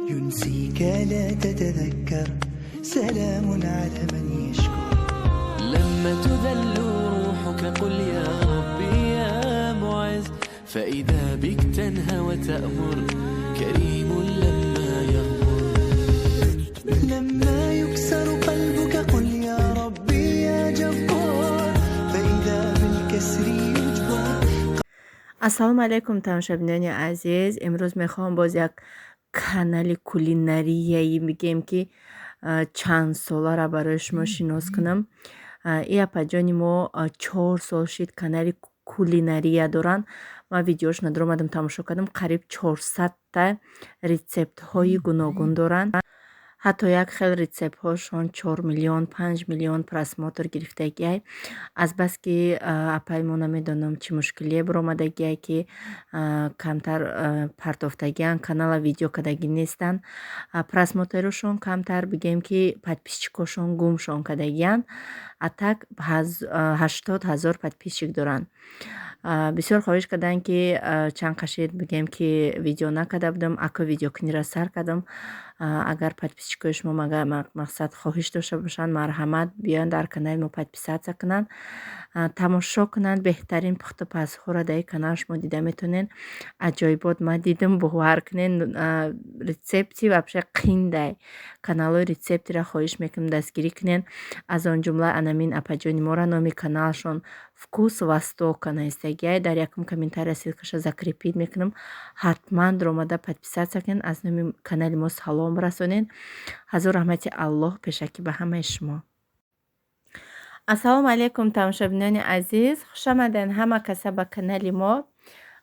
ينسيك لا تتذكر، سلام على من يشكر. لما تذل روحك قل يا ربي يا معز، فإذا بك تنهى وتأمر، كريم لما يغمر. لما يكسر قلبك قل يا ربي يا جبار، فإذا بالكسر يجبر. Ассалому алайкум, тамошобинони азиз. Имрӯз мехоҳам боз як канали кулинарияи, бигем ки, чанд соларо барои шумо шинос кунам. И апаҷони мо 4 сол шид канали кулинария доранд. Ман видеошона даромадам, тамошо кардам, қариб 400-та рецептҳои гуногун доранд. Ҳатто як хел рецептҳошон 4 миллион, 5 миллион просмотр гирифтагиай. Азбаски апаи мо, намедонам, чӣ мушкилие баромадагиай, ки камтар партофтагианд канала, видео кардагӣ нестанд, просмотр ошон камтар, бигем ки, подписчик ошон гумшон кардагианд. А так 80 000 подписчик доранд. Бисёр хоҳиш карданд, ки чанд қашид, бигем ки, видео накарда будам, ако видеокуниро сар кардам. Агар подписчик ои шумо, мақсад, хоҳиш дошта бошанд, марҳамат, биёянд, дар канали мо подписаться кунанд, тамошо кунанд. Беҳтарин пухтупазҳоро дар ин канал шумо дида метавонед. Аҷоибот ман дидам, бовар кунед, рецепти вообще қиндай. Каналҳои рецептиро хоҳиш мекунам, дастгирӣ кунед, аз он ҷумла анамин апаҷони моро. Номи каналшон «Вкус Востока» навистагиай. Дар якум комментария ссылка ша закрепить мекунам, ҳатман даромада подписаться кунед, аз номи канали мо салом расонед. Ҳазор раҳмати Аллоҳ пешакӣ ба ҳамаи шумо. Ассалому алайкум, тамошобинони азиз, хушомадед ҳама каса ба канали мо.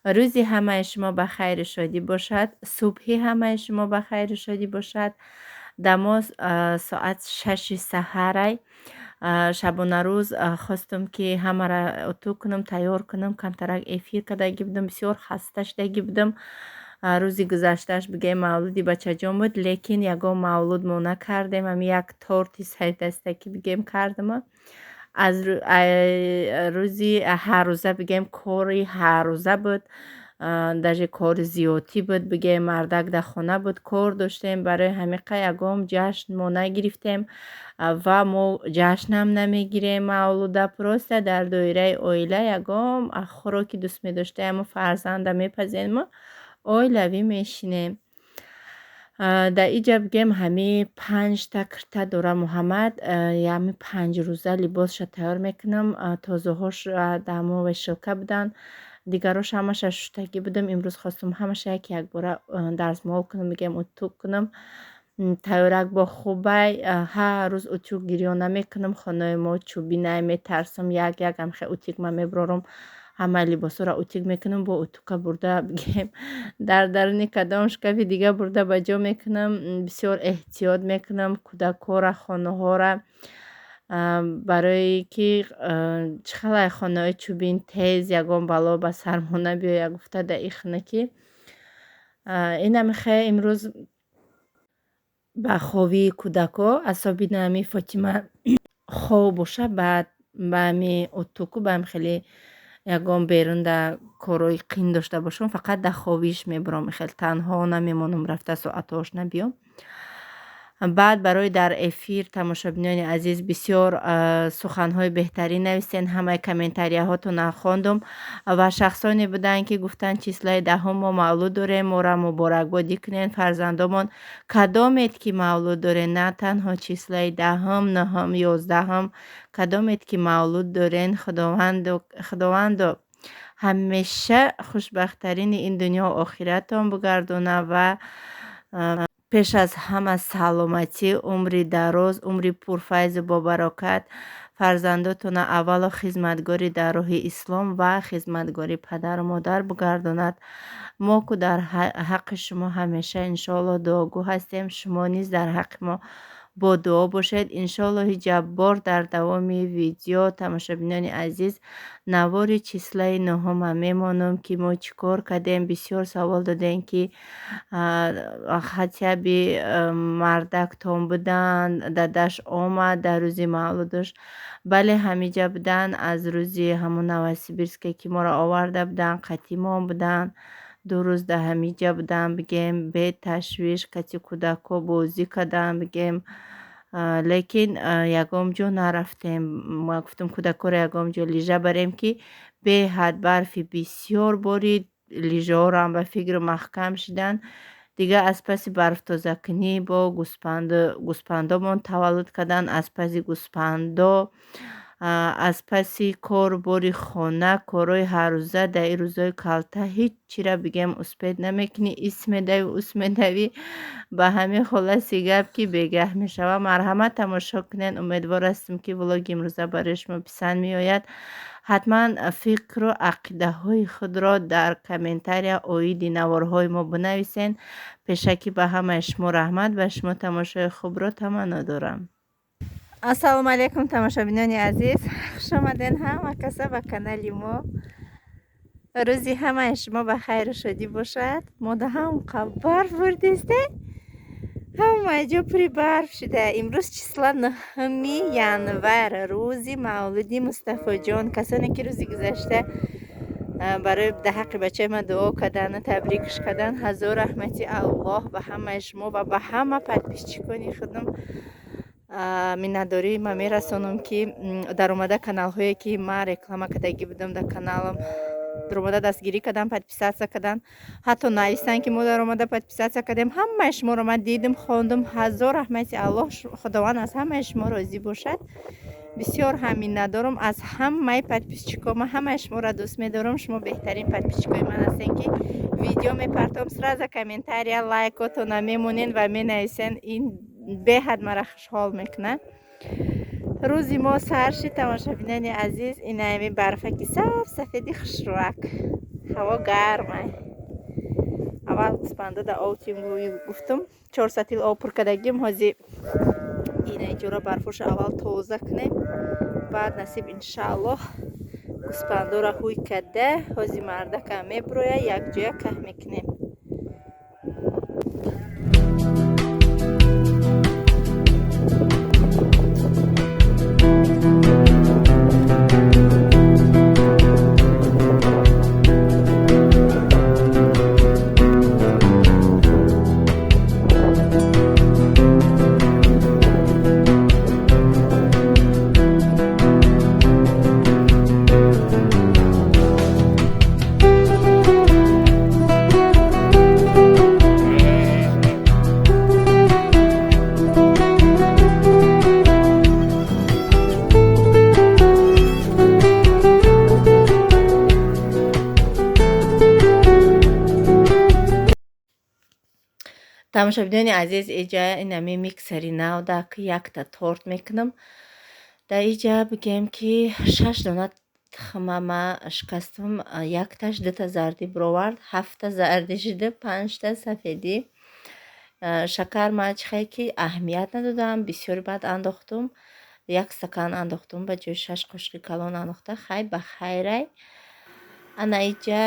Рӯзи ҳамаи шумо ба хайру шодӣ бошад, субҳи ҳамаи шумо ба хайру шодӣ бошад. Дамо соат 6-и саҳарай. Шабонарӯз хостум, ки ҳамаро утюг кунам, тайёр кунам. Камтарак эфир кардагӣ будам, бисёр хаста шудагӣ будам. Рӯзи гузаштааш, бигӯем, мавлуди бачаҷон буд, лекин ягон мавлуд мо накардем. Ҳами як торти саридастакӣ, бигӯем, кардама. Аз рӯзи ҳаррӯза, бигӯем, кори ҳаррӯза буд, даже кори зиёдтӣ буд, бигӯем, мардак дар хона буд, кор доштем. Барои ҳамиқа ягон ҷашн мо нагирифтем ва мо ҷашнам намегирем мавлуда. Просто дар доираи оила ягон хӯроки дӯст медоштаемо фарзанда мепазем, оилавӣ мешинем. Дар иҷа, бигӯем, ҳами панҷта кирта дора Муҳаммад. Ҳами 5 рӯза либосша тайёр мекунам. Тозаҳош дар ҳамо вешалка буданд, дигарош ҳамаша шуштагӣ будам. Имрӯз хостум ҳамаша як якбора дарзмол кунам, бигӯем, утюг кунам. Тайёрак бо хубай. Ҳар рӯз утюг гирён намекунам, хонаи мо чӯбинай, метарсам. Як як ҳамхе утюг ман мебарорам, ҳамаи либосҳоро утюг мекунам, бо утюг а бурда, бигӯем, дар даруни кадом шкафи дига бурда ба ҷо мекунам. Бисёр эҳтиёт мекунам кӯдакҳоро, хонаҳоро, барое ки чӣ хелай хонаҳои чӯбин, тез ягон бало ба сармо набиёяд гуфта. Дар ин хона ки инам хе имрӯз ба ховии кӯдакҳо, особенно ҳами Фотима хов боша, баъд ба ҳами утюг у ба ҳами хеле ягон берун да корҳои қин дошта бошам, фақат дар ховиш мебурам, хеле танҳо намемонам, рафта соатҳош набиём. Баъд барои дар эфир, тамошобинони азиз, бисёр суханҳои беҳтарин нависен, ҳамаи комментария ҳотонро хондум ва шахсоне буданд, ки гуфтанд: «Числа и 10-ум мо мавлуд дорем, моро муборакбодӣ кунед, фарзандомон». Кадомед ки мавлуд доред, на танҳо числа и 10-ум, 9-ум, 11-ум, кадомед ки мавлуд дорен, Худовандо ҳамеша хушбахттарини ин дунё охиратон бигардонад ва пеш аз ҳама саломатӣ, умри дароз, умри пурфайзу бобарокат, фарзандотона аввало хизматгори дар роҳи ислом ва хизматгори падару модар бигардонад. Мо ку дар ҳаққи шумо ҳамеша, иншоаллоҳ, дуогӯ ҳастем, шумо низ дар ҳаққи мо бо дуо бошед. Иншоаллоҳи ҷаббор, дар давоми видео, тамошобинони азиз, навори числа и 9-ума мемонам, ки мо чӣ кор кардем. Бисёр савол додем, ки хотя бы мардактон буданд, дадаш омад дар рӯзи мавлудаш. Бале, ҳамиҷа буданд, аз рӯзи ҳамон Новосибирске ки моро оварда буданд, қатимон буданд. Ду рӯз дар ҳамиҷа будам, бигем, беташвиш кати кӯдакҳо бозӣ кардам, бигем, лекин ягон ҷо нарафтем. Ма гуфтам, кӯдакҳоро ягон ҷо лижа барем, ки беҳад барфи бисёр борид, лижаҳоро ба фикру маҳкам шиданд. Дигар аз паси барфтозакунӣ бо гӯспандомон таваллуд карданд, аз паси гӯспандо, аз паси кору бори хона, корҳои ҳаррӯза. Дар ин рӯзҳои калта ҳеҷ чиро, бигем, успеть намекунӣ, ис медавӣ, ус медавӣ. Ба ҳамин хулоси гап, ки бегаҳ мешавад. Марҳамат, тамошо кунед. Умедвор ҳастем, ки влоги имрӯза барои шумо писанд меояд. Ҳатман фикру ақидаҳои худро дар комментария оиди наворҳои мо бинависед. Пешакӣ ба ҳамаи шумо раҳмат, ба шумо тамошои хубро таманно дорам. Ассалому алайкум, тамошобинони азиз, хушомаден ҳама каса ба канали мо. Рӯзи ҳамаи шумо ба хайру шодӣ бошад. Мо да ҳам барф бурдисте, ҳама ҷо пури барф шуда. Имрӯз числа 9 январ, рӯзи мавлуди Мустафоҷон. Касоне ки рӯзи гузашта барои дар ҳаққи бачаи ман дуо кардану табрикш кардан, ҳазор раҳмати Аллоҳ ба ҳамаи шумо ва ба ҳама подписчикони худам. Миннатдории ман мерасонам, ки даромада каналҳое ки ман реклама кардагӣ будам, дар каналам даромада дастгирӣ кардам, подписаться кардан, ҳатто нависанд, ки мо даромада подписаться кардем. Ҳамаи шуморо ман дидим, хондум. Ҳазор раҳмати Аллоҳ, Худованд аз ҳамаи шумо розӣ бошад. Бисёр ҳам миннатдорам аз ҳамаи подписчикҳо. Ман ҳамаи шуморо дӯст медорам. Шумо беҳтарин подписчикои ман ҳастем, ки видео мепартом, сразу комментария, лайкотона мемонен ва менависен. Ин беҳад мара хушҳол мекунад. Рӯзи мо сар шид, тамошобинони азиз. Инами барфаки саб сафеди хушрӯак, ҳаво гармай. Аввал гӯспанда да об тим гуфтум, чор сатил об пур кардагим. Ҳози ина иҷора барфоша аввал тоза кунем, баъд насиб, иншааллоҳ, гӯспандора ҳуй карда, ҳози мардакам мебуроя, якҷоя каҳ мекунем. Тамошобинони азиз, иҷа инами миксери нав да ки якта торт мекунам. Дар иҷа бигем, ки шаш дона тухма ма шикастам, якташ дута зардӣ бировард, ҳафта зардӣ шида, панҷта сафедӣ. Шакар ма чихе ки аҳамият надодам, бисёри баъд андохтум, як стакан андохтум ба ҷои шаш қошиқи калон андохта. Хай, ба хайрай. Ана иҷа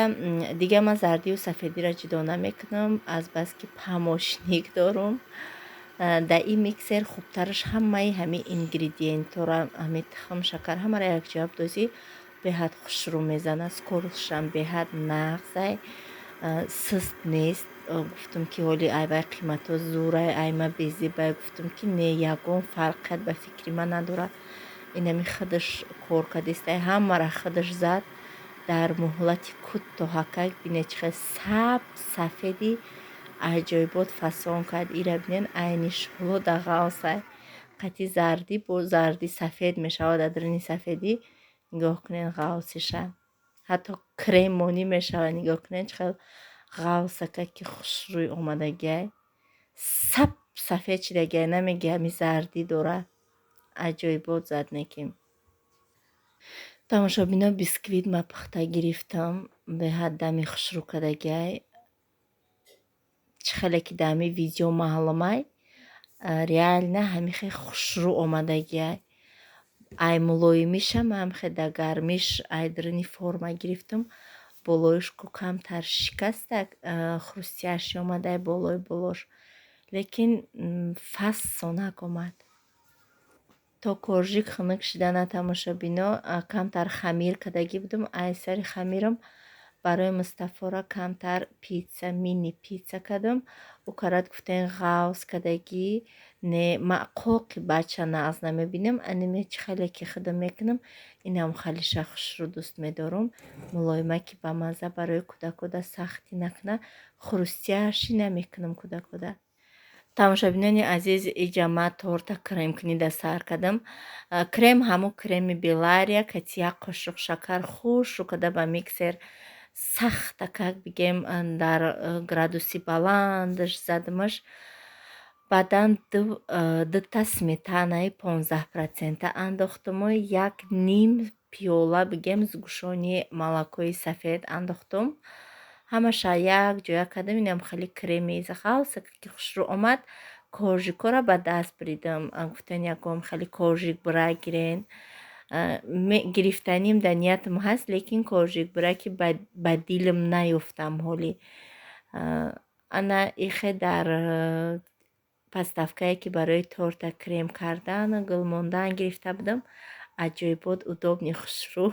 дига ман зардию сафедиро ҷудо намекунам, азбаски помощник дорум. Дар ин миксер хубтараш ҳамаи ҳамин ингредиентҳоро, ҳамин тухм, шакар, ҳамаро якҷоя бидозӣ, беҳад хушрӯ мезанад. Скоростшам беҳад нағзай, суст нест. Гуфтум, ки ҳоли айвай қиматҳо зӯрай, айма безебай. Гуфтум, ки не, ягон фарқият ба фикри ман надорад. Инами худаш кор кардистай, ҳамаро худаш зад дар муҳлати кӯтоҳакак. Бинед, чӣ хел саб сафеди аҷоибот фасон кард. Ира бинед, айни шӯло да ғавсай қати зардӣ, бо зардӣ сафед мешавад. Дар даруни сафедӣ нигоҳ кунед, ғавсиша ҳатто кремонӣ мешавад. Нигоҳ кунед, чӣ хел ғавсака ки хушрӯй омадагиай, саб сафед шидагиай, намеги ҳами зардӣ дорад. Аҷоибот зад неким. Тамошобино, бисквит ма пухта гирифтам, беҳад дами хушрӯ кардагиай. Чӣ хеле ки дар ҳами видео маълумай, реально ҳамин хел хушрӯ омадагиай. Ай мулоимиша ман ҳам хел дар гармиш ай даруни форма гирифтам, болоиш ку камтар шикастак, хрустящий омадай болои болош, лекин фасонак омад. То коржик хунук шидана, тамошобино, камтар хамир кардагӣ будам. Ай сари хамирам Барои Мустафора камтар питса, мини питса кардам. Ӯ карад гуфтен ғавз кардагӣ, не ма қоқи бача нағз намебинам. Аниме чӣ хеле ки худам мекунам, инам халиша хушрӯ дӯст медорам. Мулоима ки ба мазза барои кӯдакода сахтӣ накуна, хрустящий намекунам кӯдакода. Тамошобинони азиз, иҷа ма торта кремкунида сар кардам. Крем ҳамун креми Белария, кати як қошуқ шакар хушрӯ карда ба миксер сахта как бигем дар градуси баландаш задамаш. Баъдан дута сметанаи 15% андохтуму як ним пиёла бигем сгущённый молокои сафед андохтум. Ҳамаша як ҷоя кардам. Инам хеле креми ғалса ки хушрӯ омад. Коржикора ба даст буридам. Гуфтан ягон хеле коржик бура гирен. Гирифтаним дар ниятам ҳаст, лекин коржик бура ки ба дилам наёфтам ҳолӣ. Ана ихе дар подставкае ки барои торта крем кардан, гул мондан гирифта будам. Аҷоибот, удобный, хушрӯ.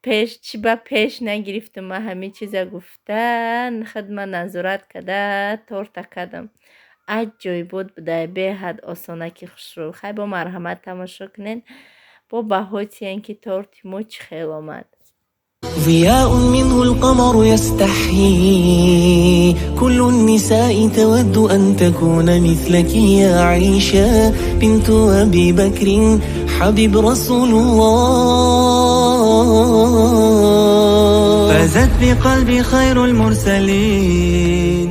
Пеш чӣ ба пеш нагирифтам, ман ҳамин чиза гуфта, худма назорат карда торта кардам. Аҷоибот буда, беҳад осонаки хушрӯ. Хай бо марҳамат тамошо кунед. Бо баҳо тиян ки торти мо чӣ хел омад. ضياء منه القمر يستحيي، كل النساء تود أن تكون مثلك يا عائشة بنت أبي بكر حبيب رسول الله. فازت بقلبي خير المرسلين،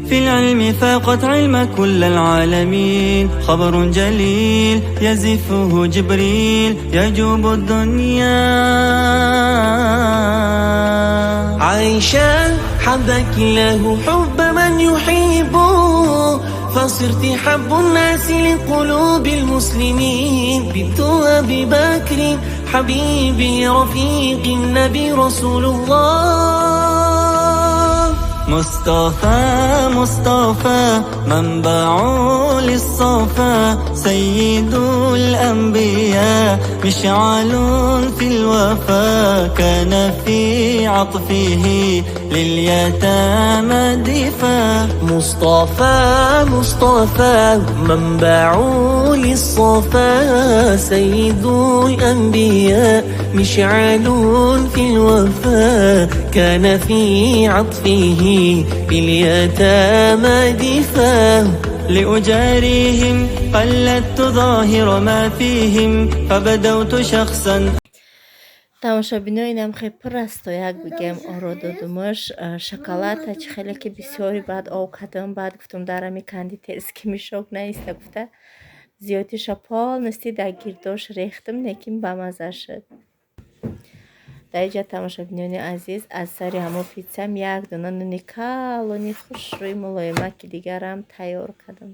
في العلم فاقت علم كل العالمين، خبر جليل يزفه جبريل يجوب الدنيا. عائشة حبك الله حب من يحبه، فصرت حب الناس لقلوب المسلمين، بنت أبي بكر حبيبي رفيق النبي رسول الله. مصطفى مصطفى منبع للصفا، سيد الأنبياء مشعل في الوفا، كان في عطفه لليتامى دفا. مصطفى مصطفى منبع للصفا، سيد الأنبياء مشعل في الوفا، كان في عطفه لليتامى دفا. لأجاريهم قلدت ظاهر ما فيهم فبدوت شخصا. Тамошобино, инам хеле пур аст, як бигем оро додумаш шоколада чӣ хеле ки бисёри баъд об кардам, баъд гуфтам дар ами кондитерский мешок наиста гуфта зиёдиша полностью дар гирдош рехтам, лекин бамаза шуд. Дар инҷа тамошобинони азиз, аз сари ҳамон питсам як дона нуни калони хушрӯи мулоимаки дигарам тайёр кардам.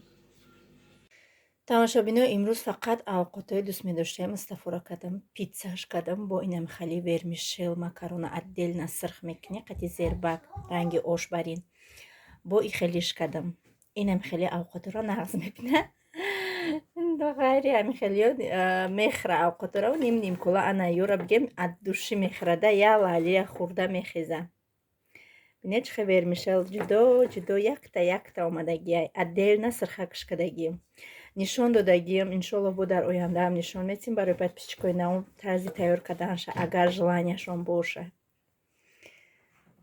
Тамошобино, имрӯз фақат авқотҳои дӯст медоштаи Мустафоро кардам. Питсаш кардам бо инам хали вермишел, макарона отдельно сирх мекунӣ, қати зербак ранги ош барин. Бо и хелиш кардам. Инам хеле авқотҳоро нағз мебина. Ғайри ҳамин хелиё мехӯра авқотҳоро, ним нимкула ана юра бигем от души мехӯрада, я лалия хӯрда мехеза. Бинед чӣ хел вермишел ҷудо ҷудо якта якта омадагиай, отдельно сирхакш кардагӣ. Нишон додагиам, иншолло бо дар ояндаам нишон метим барои подписчикои нав тарзи тайёр карданша, агар желанияшон бошад.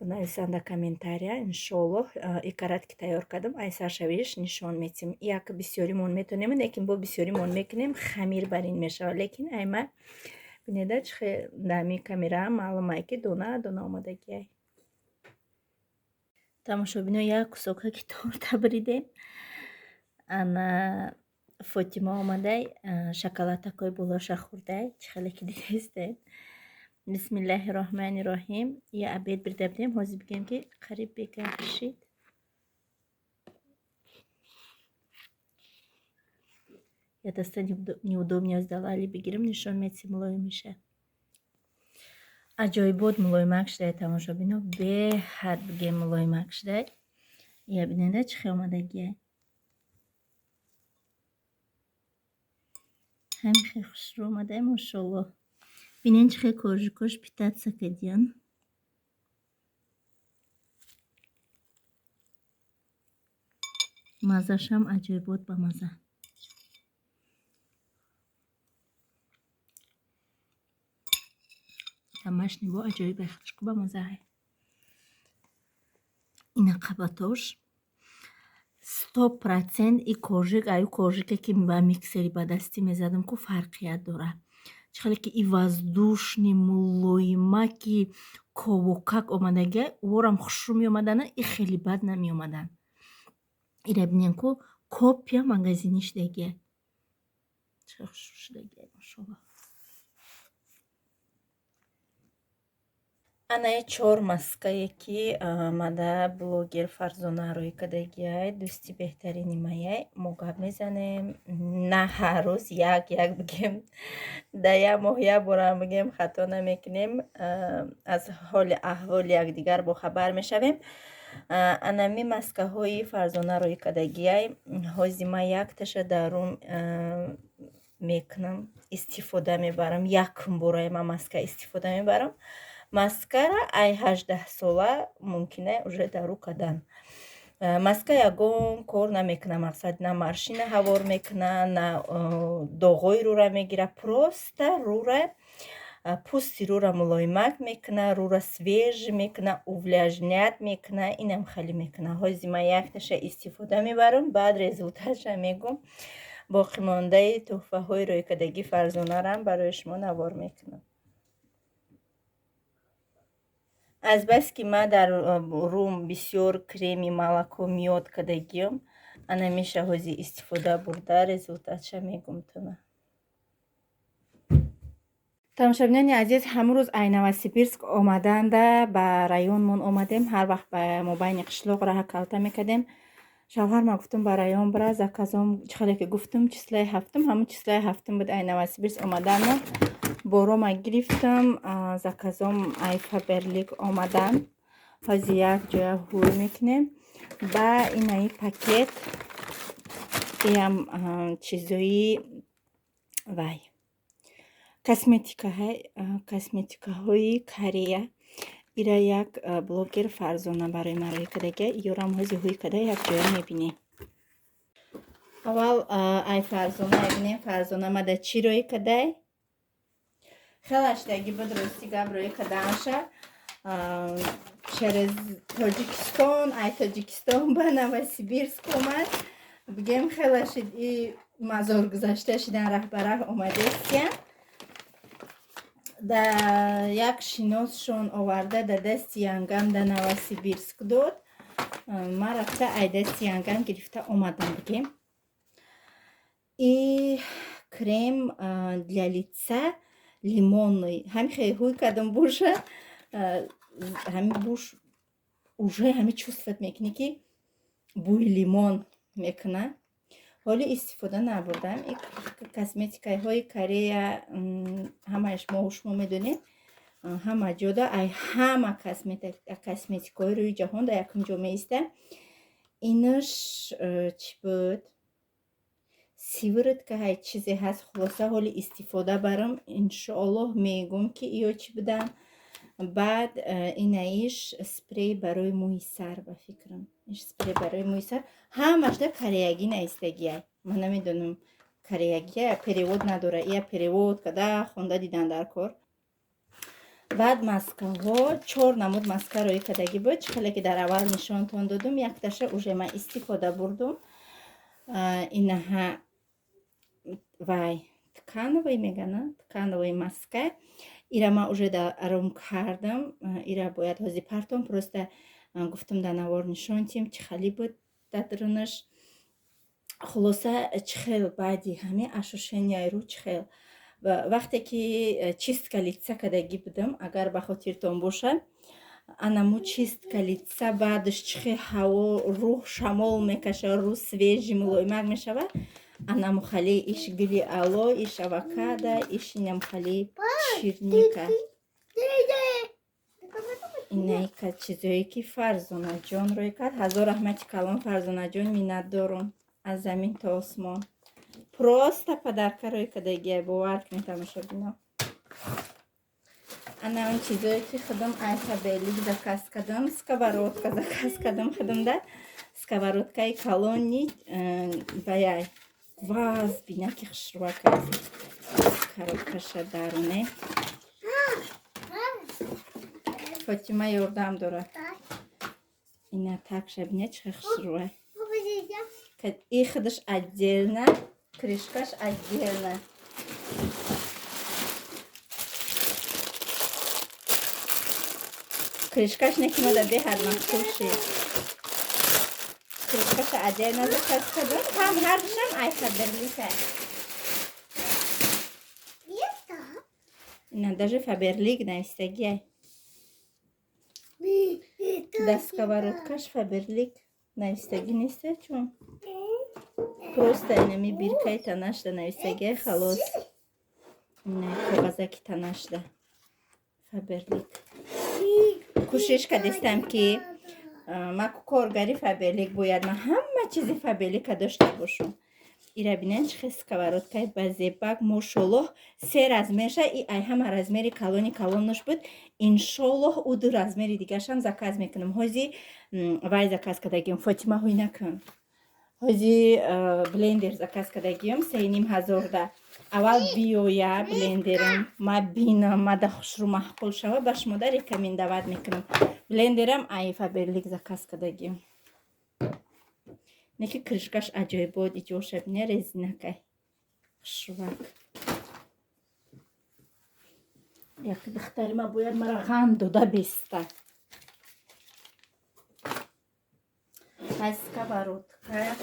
Нависанд дар комментария, иншолло икарат ки тайёр кардам, ай саршавиш нишон метим. Як бисёримон метонем, лекин бо бисёримон мекунем, хамир бар ин мешавад, лекин ай ма бинеда чӣ хел дами камераам маълум ай ки дона дона омадагиай. Тамошобино, як кусока ки торта буридем. Ана Фотима омадай, шоколадакҳои болоша хӯрдай, чӣ хеле ки дидестед. Бисмиллаҳи роҳмани роҳим. Я обед бирида будем, ҳозир бигем ки қариб бегаҳ шид. Я даста неудобно сдала, бигирам нишон мети мулоим меша. Аҷоибот мулоимак шудай тамошобино, беҳад бигем мулоимак шудай. Я бинеда чӣ хел омадагиай. Ҳамин хел хушрӯ омадай, мошолло. Бинен чӣ хел коржикош питаться кардиян. Маззашам аҷоибот ба мазза. Домашний бо аҷоиб худаш ба мазза. Ина қабатош 100% и коржик, аю коржике ки ба миксери ба дастӣ мезадам ку фарқият дорад. Чӣ хеле ки и воздушный, мулоимаки ковокак омадагия, ворам хушрӯ меомадана, и хеле бад намеомадан. Ира бинен ку копия магазинӣ шудагия. Чӣ хушрӯ шудагия, машоаллоҳ. Анаи чор маскае ки мада блогер Фарзона рӯй кардагиай, дӯсти беҳтарини маяй. Мо гап мезанем на ҳар рӯз, як як бигем, дар як моҳ як борам бигем, хато намекунем, аз ҳоли аҳволи якдигар бохабар мешавем. Анами маскаҳои Фарзона рӯй кардагиай, ҳози ман якташа дар рум мекунам, истифода мебарам. Якум бораи ман маска истифода мебарам. Маскара ай 18 сола мумкина уже дару кардан. Маска ягон кор намекунад, мақсад на морщина ҳавор мекунад, на доғҳои рӯра мегирад, просто рӯра, пӯсти рӯра мулоимак мекунад, рӯра свежий мекунад, увлажнять мекунад, инам хеле мекунад. Ҳози ман якташа истифода мебарам, баъд результатша мегӯм. Боқимондаи тӯҳфаҳои рӯйкардагии Фарзонарам барои шумо навор мекунам. Азбаски ман дар рум бисёр креми молоко мёд кардагиём, ана меша ҳози истифода бурда результатша мегӯм туна. Тамошобинони азиз, ҳамун рӯз ай Новосибирск омаданда ба районмон омадем. Ҳар вақт ба мобайни қишлоқ раҳа калта мекардем. Шавҳарма гуфтум, ба район бира, заказом чӣ хеле ки гуфтум, числаи ҳафтум, ҳамун числаи ҳафтум буд ай Новосибирск омаданмо. Борома гирифтам, заказом ай Фаберлик омадан. Ҳози як ҷоя ҳур мекунем. Ба инаи пакет иам чизои вай косметикаҳои Корея. Ира як блогер Фарзона барои ман рӯй кардагия. Ёрам ҳози ҳуй карда як ҷоя мебинем. Аввал ай Фарзона мебинем. Фарзона мада чӣ рӯй кардай? Хеле шидаги буд, рости гап, рӯй карданша. Через Тоҷикистон, ай Тоҷикистон ба Новосибирск омад. Бигем, хеле шид и мазор гузашта шидан, раҳ ба раҳ омадестия. Да як шиносшон оварда да дасти янгам да Новосибирск дод. Ман рафта ай дасти янгам гирифта омадам, бигем. И крем для лица лимонный. Ҳами хеле ҳуй кардам боша, ҳами буш уже ҳами чувствовать мекунӣ, ки бӯи лимон мекунад. Ҳоло истифода набурдам. И косметикаҳои Корея ҳамааш моҳу шумо медонед, ҳама ҷода ай ҳама косметикаҳои рӯи ҷаҳон дар якум ҷо меистад. Инаш чӣ буд? Сыворотка ҳай чизе ҳаст. Хулоса, ҳоли истифода барам, иншоаллоҳ мегӯм, ки иё чӣ буданд. Баъд инаиш спрей барои мӯи сар, ба фикрам. Иш спрей барои мӯи сар. Ҳамаш да кореягӣ наистагиай. Ман намедонам, кореягия перевод надора. Ия перевод када хонда дидан дар кор. Баъд маскаҳо, чор намуд маска рӯй кардагӣ буд. Чӣ хеле ки дар аввал нишонтон додум, якташа уже ман истифода бурдум. Инаҳа вай тканевый мегана, тканевый маска. Ира ман уже дарум кардам. Ира бояд ҳози партом, просто гуфтум дар навор нишон тиҳем, чӣ хеле буд дар дарунаш. Хулоса, чӣ хел баъди ҳамин ощущенияи рӯ, чӣ хел вақте ки чистка лица кардагӣ будам, агар ба хотиртон бошад, анаму чистка лица баъдаш чӣ хел ҳаво, рӯҳ шамол мекашад, рӯ свежий, мулоимак мешавад. Анаму хали иш гули ало, иш авокадо, иш инамхали черника. Инаика чизое ки Фарзонаҷон рӯй кард. Ҳазор раҳмати калон, Фарзонаҷон, миннатдорум аз замин то осмон. Просто подарка рӯй кардагия, бовар кунед, тамошобино. Ана он чизое ки худам ай Фаберлик заказ кардам, сковородка заказ кардам худамда. Сковородкаи калони ваяй ваз бинаки хушрӯак аст. Коробкаша даруне. Фотима ёрдам дорад. Ина такша бине чӣ хушрӯай. И худаш отдельно, крышкаш отдельно. Крышкаш не ки мада беҳад маъқул шид. Крышкаша отдельно заказ кардам. Ҳам ҳардушам ай Фаберлика. Ина даже Фаберлик навистагиай. Дар сковородкаш Фаберлик навистагӣ неста, чун просто инами биркаи танашда навистагиай, халос. Ина коғазаки танашда Фаберлик. Кӯшиш кардистам, ки ма коргари Фаберлик бояд ман ҳама чизи Фаберлика дошта бошам. Ира бинен, чӣ хел сковородкаи ба зебак, мошоллоҳ, се размерша и ай ҳама размери калони калонаш буд. Иншоллоҳ, ӯ ду размери дигаршам заказ мекунам. Ҳози вай заказ кардагиам, Фотима, ҳуй накун. Ҳози блендер заказ кардагиам 3500-да. Аввал биёя блендерам, ма бинам, мада хушрӯ маъқул шава, ба шумода рекомендовать мекунам. Блендерам ай Фаберлик заказ кардагиам. Неки крышкаш аҷоибот, иҷоша бине, резинакай хушрӯак. Як духтари ма бояд мара ғам дода беста. Ай сковородка,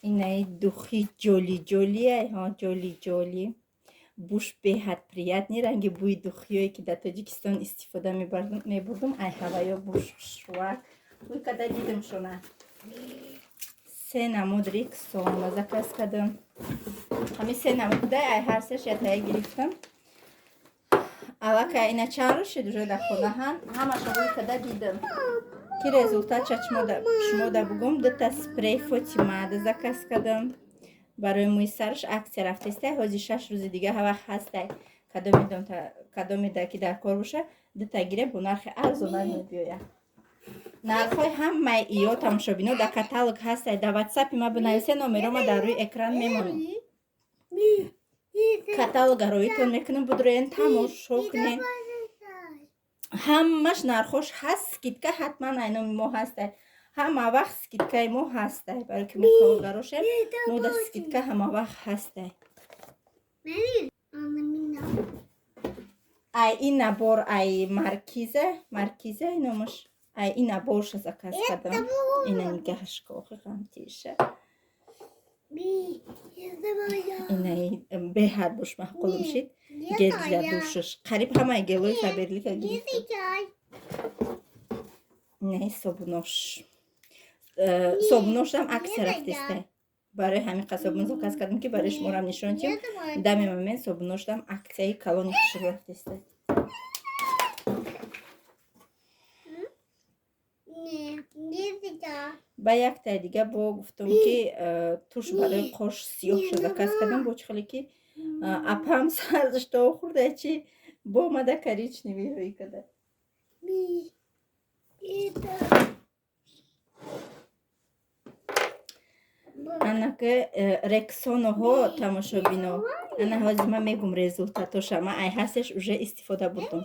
инаи духи ҷоли ҷолиай, ҳо, ҷоли ҷоли. Буш беҳад приятный, ранги бӯи духиёе ки дар Тоҷикистон истифода мебурдум, ай ҳаваё буш хушрӯак. Ӯй када дидам шуна. Се намуд Рексона заказ кардам. Ҳамин се намуд буда, ай ҳар сеш ятая гирифтам. Аллакай ина чанд рӯз шид, уже дар хонаҳанд. Ҳамаша рӯй када дидам. Ки результатша шумода бугум, дута спрей Фотимада заказ кардам. Барои мӯи сараш акция рафтестай, ҳозир 6 рӯзи дига вақт ҳастай. Кадомеда ки дар кор боша, дута гире, бо нархи арзона мебиёяд. Нархҳои ҳамаи иё, тамошобино, дар каталог ҳастай. Дар ватсапи ма бинависе, номерома дар рӯи экран мемонам. Каталога роитон мекунам, будроен тамошо кунен. Ҳамаш нархош ҳаст, скидка ҳатман айноми мо ҳастай. Ҳама вақт скидкаи мо ҳастай. Барои ки мо коргарошем, мо дар скидка ҳама вақт ҳастай. Ай ин набор, ай Маркиза, Маркиза номаш. Ай ин наборша заказ кардам. Ина нигаҳаш кохи ғамтиша. Инаи беҳад буш маъқулум шид. Гель для душаш. Қариб ҳамаи гелои Фаберлика гирифтам. Инаи собунош. Собуношам акция рафтестай. Барои ҳамин қа собун заказ кардам, ки барои шуморам нишон диҳам. Дами момент собуношам акцияи калони хушрӯ рафтестай. Ба яктаи дига бо гуфтам, ки туш барои қош сиёҳша заказ кардам, бо чӣ хеле ки апам сарзашто хӯрда, чи бо омада коричневый рӯй када. Анака Рексоноҳо, тамошобино, ана ҳозир ман мегум результатоша. Ман ай ҳастеш уже истифода бурдум.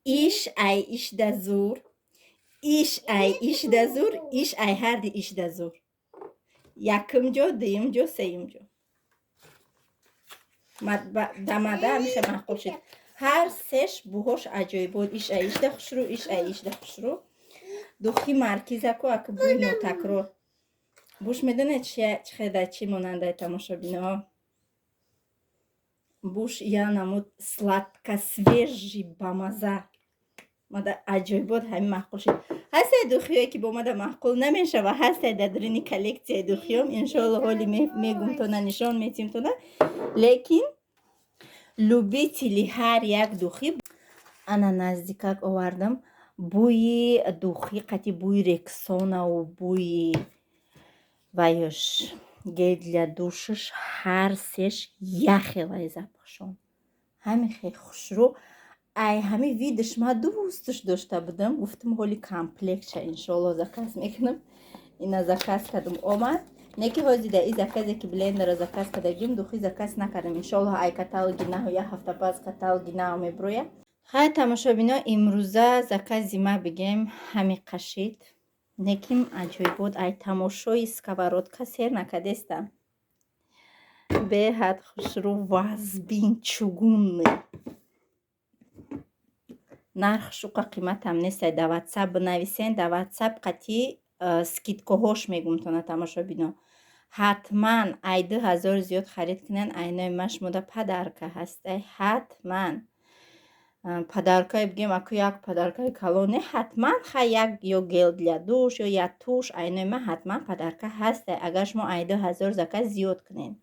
Иш ай ишда зур, иш ай ишда зур, иш ай ҳарди ишда зур. Якум ҷо, дуюм ҷо, сеюм ҷо. Дамада ҳамиша маъқул шуд. Ҳар сеш бӯҳош аҷоибот. Иш ай ишда хушрӯ, иш ай ишда хушрӯ. Духи Маркизаку ака бӯи нотакрор. Буш медонед чи хеда, чӣ монандай, тамошобиноҳо? Буш я намуд сладко свежий, бамаза. Мада аҷоибот ҳамин маъқул шуд. Ҳастай духиёе ки бо мада маъқул намешава, ҳастай дар даруни коллексияи духиём. Иншоалло, ҳоли мегумтона, нишон метимтона. Лекин любители ҳар як духи ана наздикак овардам. Бӯи духи қати бӯи Рексонаву бӯи ваюш гель для душаш ҳар сеш яхелай запахшон. Ҳамин хел хушрӯ. Ай ҳами видаш ма дӯстш дошта будам, гуфтам, ҳоли комплектша иншоалло заказ мекунам. Ина заказ кардам, омад. Неки ҳози да и заказе ки блендера заказ кардагим, духи заказ накардам. Иншоалло, ай каталоги нав, як ҳафта пас каталоги нав меброя. Хай, тамошобино, имрӯза закази ма бигем ҳами қашид. Неким аҷоибот, ай тамошои сковородка сер накардестам. Беҳад хушрӯ, вазбин, чугунный. Нарх шуқа қиматам нестай. Да Ватсап бинависен, да Ватсап қатӣ скидкаҳош мегумтона. Тамошобино, ҳатман ай 2000 зиёд харид кунен, айнои ма шумода подарка ҳастай. Ҳатман подаркае бигем, аку як подаркаи калон не, ҳатман хай як ё гель для душ, ё як тушь айнои ма ҳатман подарка ҳастай, агар шумо ай 2000 заказ зиёд кунед.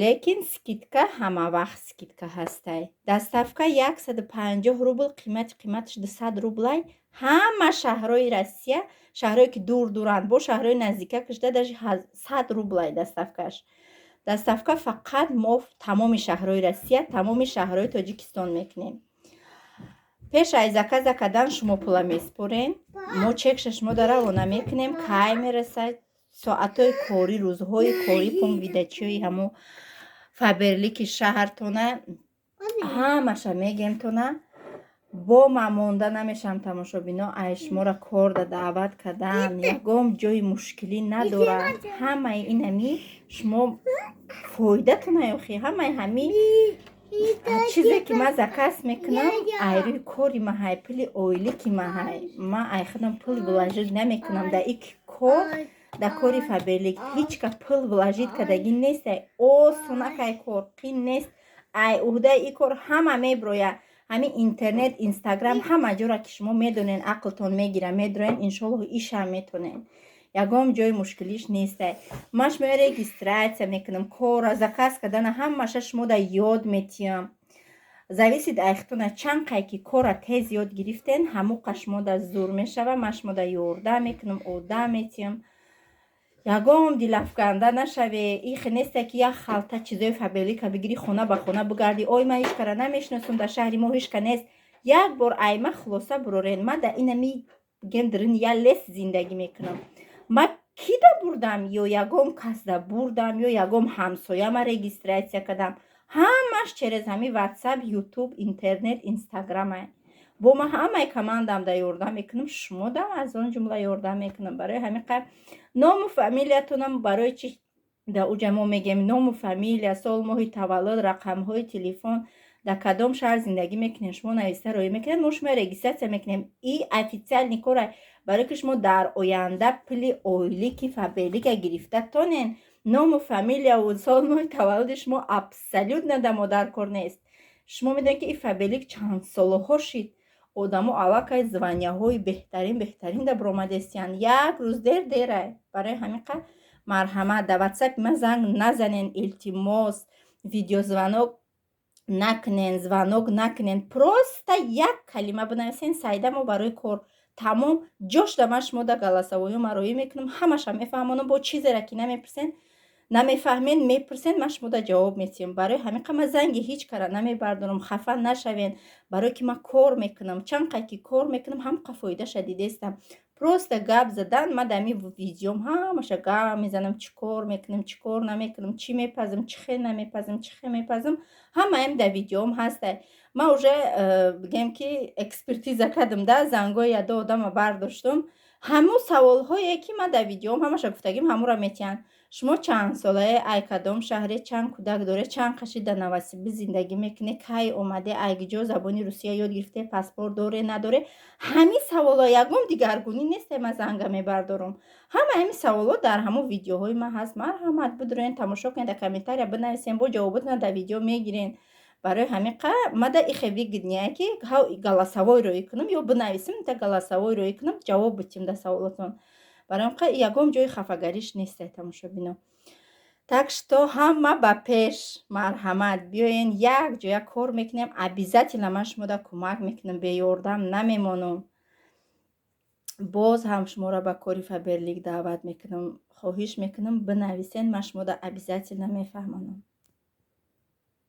Лекин скидка, ҳама вақт скидка ҳастай. Доставка 150 рубл, қимати қиматаш 200 рублай. Ҳама шаҳрҳои Россия, шаҳрҳое ки дур дуранд, бо шаҳрҳои наздика кашида даже 100 рублай доставкаш. Доставка фақат мо тамоми шаҳрҳои Россия, тамоми шаҳрҳои Тоҷикистон мекунем. Пеш аз заказа кардан шумо пула меспорен, мо чекша шумо да равона мекунем. Кай мерасад, соатҳои корӣ, рӯзҳои корӣ, пункт выдачиҳои ҳамо Фаберлики шаҳртона ҳамаша мегемтона. Бо ман монда намешавам, тамошобино, ай шуморо корда даъват кардан ягон ҷои мушкилӣ надорад. Ҳамаи инами шумо фоидатона ёхи. Ҳамаи ҳами чизе ки ман заказ мекунам, ай рӯи кори ма ҳай, пули оилики ма ҳай. Ман ай худам пул вложить намекунам дар ик кор. Дар кори Фаберлик ҳеҷ ка пул вложить кардагӣ нестай. Осонакай кор, қин нест. Ай уҳдаи ин кор ҳама меброяд. Ҳамин интернет, Инстаграм, ҳама ҷора ки шумо медонен, ақлтон мегира, медроен, иншоаллоҳ, ишам метонен. Ягон ҷои мушкилиш нестай. Ман шумо регистрация мекунам, кора заказ кардана ҳамаша шумо да ёд метиҳам. Зависит ай худтона, чанд қай ки кора тез ёд гирифтен, ҳамоқа шумо да зур мешава. Ман шумо да ёрдам мекунам, одам метиҳам. Ягон дилафканда нашаве. Ихе несте ки як халта чизои Фаберлика бигирӣ, хона ба хона бигарди: «Ой, ман ҳеҷ кара намешиносам, дар шаҳри мо ҳеҷ ка нест». Як бор айма хулоса бурорен: ман дар инами бигем даруни як лес зиндагӣ мекунам. Ман кида бурдам? Ё ягон касда бурдам, ё ягон ҳамсояма регистрация кардам? Ҳамаш через ҳами Ватсап, Ютуб, интернет, Инстаграма. Бо ман ҳамаи командам да ёрдам мекунам, шумо дам аз он ҷумла ёрдам мекунам. Барои ҳамин қадр ному фамилиятонам барои чи дар уҷа мо мегем: ному фамилия, сол, моҳи таваллуд, рақамҳои телефон, дар кадом шаҳр зиндагӣ мекунем, шумо нависта роӣ мекунед, мо шумо регистрация мекунем. И официальный кора, барое ки шумо дар оянда пули ойлики Фаберлика гирифта тонен. Ному фамилияву сол, моҳи таваллуди шумо абсолютно дар модар кор нест. Шумо медонед, ки и Фаберлик чанд солаҳо шид, одамо аллакай званияҳои беҳтарин, беҳтарин да баромадестиянд. Як рӯз дер дерай. Барои ҳамин қадр марҳамат, дар Ватсапи ман занг назанен, илтимос. Видеозвонок накунен, звонок накунен, просто як калима бинависен: «Сайда, мо барои кор», тамом. Ҷош да ман шумо да голосовойҳо ма роӣ мекунам, ҳамаша мефаҳмонам. Бо чизера ки намепурсен, намефаҳмен, мепурсен, ман шумо да ҷавоб метиҳам. Барои ҳамин қадр ман занги ҳеҷ кара намебардорам. Хафа нашавен, барое ки ман кор мекунам. Чанд қай ки кор мекунам, ҳам қа фоидаша дидестам. Просто гап задан, ман дар ҳамин видеом ҳамаша гап мезанам: чӣ кор мекунам, чӣ кор намекунам, чӣ мепазам, чӣ хел намепазам, чӣ хел мепазам, ҳамаам дар видеом ҳастай. Ман уже бигем ки экспертиза кардам да, зангои ядо одама бардоштум. Ҳамун саволҳое ки ман дар видеом ҳамаша гуфтагим, ҳамуро метиҳанд: шумо чанд солае, ай кадом шаҳре, чанд кӯдак доре, чанд қаши дар Новосибир зиндагӣ мекунӣ, кай омаде, ай куҷо забони русия ёд гирифте, паспорт доре, надоре. Ҳамин саволҳо, ягон дигаргунӣ несте. Ман занга мебардорам, ҳама ҳамин саволҳо дар ҳамон видеоҳои ман ҳаст. Марҳамат, бидурен, тамошо кунед, дар комментария бинависен, бо ҷавоботона дар видео мегирен. Барои ҳамин мада ихе выгоднее, ки голосовой роӣ кунам ё бинависем, та голосовой роӣ кунам, ҷавоб битим дар саволотон. Барои ҳамин ягон ҷои хафагариш несте, тамошобино. Так что ҳама ба пеш, марҳамат, биёен, як ҷоя кор мекунем. Обязательно ман шумода кӯмак мекунам, беёрдам намемонам. Боз ҳам шуморо ба кори Фаберлик даъват мекунам. Хоҳиш мекунам, бинависен, ман шумода обязательно мефаҳмонам.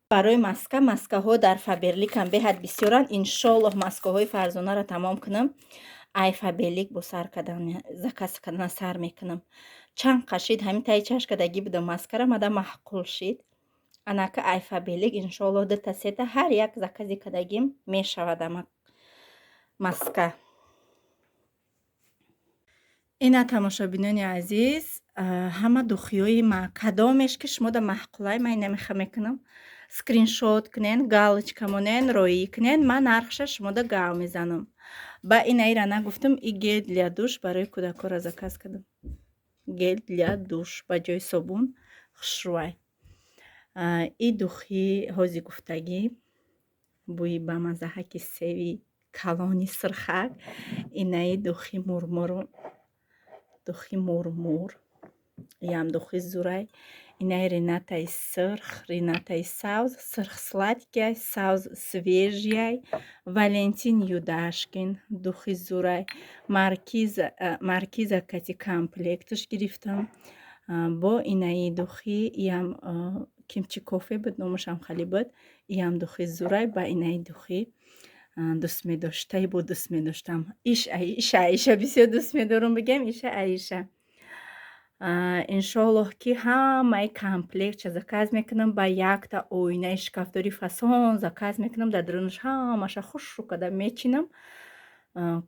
Барои маска, маскаҳо дар Фаберликам беҳад бисёранд. Иншоллоҳ, маскаҳои Фарзонаро тамом кунам, ай Фаберлик бо сар кардан, заказ кардана сар мекунам. Чанд қашид ҳамин таи чашкадагӣ будам, маскара мада маъқул шид. Анака, ай Фаберлик, иншоллоҳ, дута, сета, ҳар як закази кардагим мешавад ама маска. Ина, тамошобинони азиз, ҳама духиҳои ма, кадомеш ки шумода маъқулай, ман инамиха мекунам, скриншот кунен, галочка монен, роӣ кунен, ман нархша шумода гав мезанам. Ба инаира нагуфтам, и гель для душ барои кӯдакҳоро заказ кардам. Гель для душ ба ҷои собун хушрӯай. И духи ҳози гуфтагӣ, бӯи бамаззаҳаки севи калони сирхак. Инаи духи мурмуру, духи мурмур, иам духи зурай. Инаи Ренатаи сирх, Ренатаи савз, сирх сладкий, савз свежий. Валентин Юдашкин духи зурай. Маркиза, Маркиза кати комплектш гирифтам. Бо инаи духи, иам кимчи кофе буд, номашам хали буд, иам духи зурай. Ба инаи духи дӯст медоштаи, бо дӯст медоштам, иш Аиша, Аиша бисёр дӯст медорам, бигем, иша Аиша. Иншоаллоҳ, ки ҳамаи комплектша заказ мекунам, ба якта оинаи шкафдори фасон заказ мекунам, дар дарунаш ҳамаша хушрӯ карда мечинам,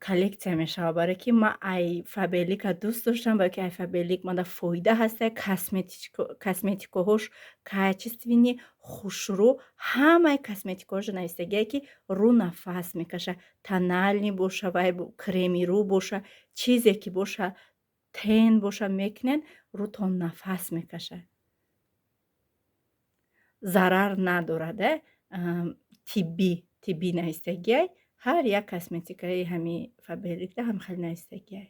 коллексия мешавад. Барое ки ман ай Фаберлика дӯст доштам, барое ки ай Фаберлик мада фоида ҳаста, косметикаҳош качественный, хушрӯ. Ҳамаи косметикаҳошо навистагие, ки рӯ нафас мекаша, тональный боша, вай креми рӯ боша, чизе ки боша, тен боша, мекунен, рӯтон нафас мекашад, зарар надорад. Тиббӣ, тиббӣ навистагиай. Ҳар як косметикаи ҳами Фаберликда ҳам хеле навистагиай.